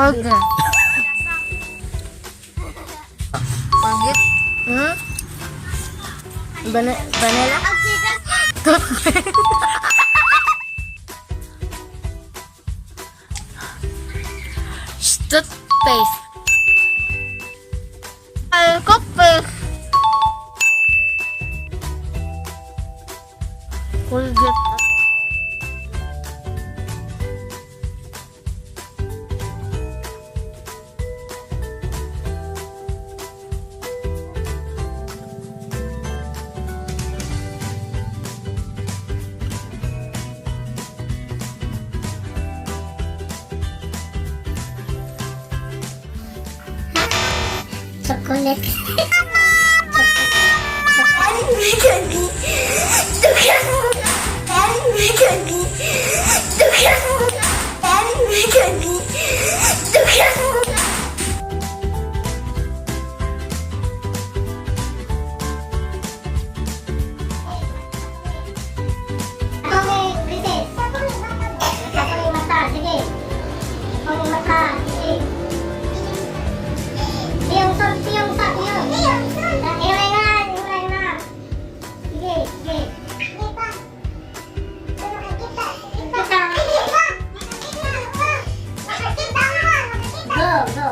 Colgate. Colgate? Hmm? Vanilla? Toothpaste. Toothpaste. Alcohol. Colgate. Chocolate. Go, go.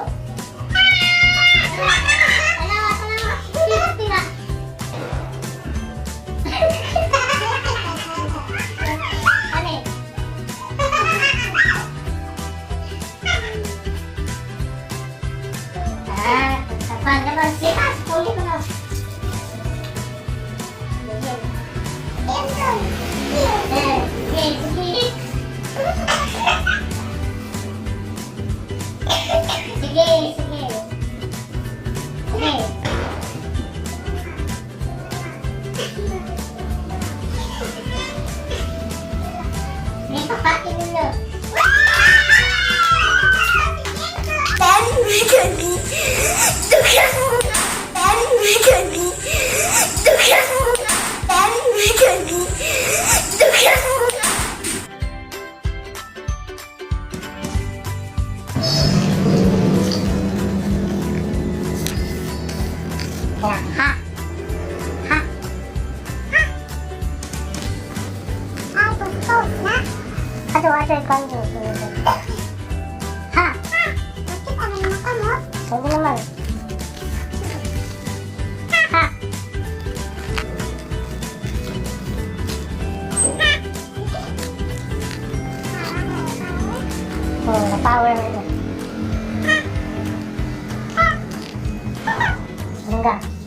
Tanawa, tanawa. Tira, tira. Ano? Ah, kapag naman sikas, huli ko na. Eh, sige, sige. Sige, sige. Sige. Sige, papakin ninyo. Ha, ha. Ha. Ah, gusto na. Ato, ato, ikaw. Ha. Nakita na yung mata mo? Hindi naman. Ha. Oh, na-power na. Hangga.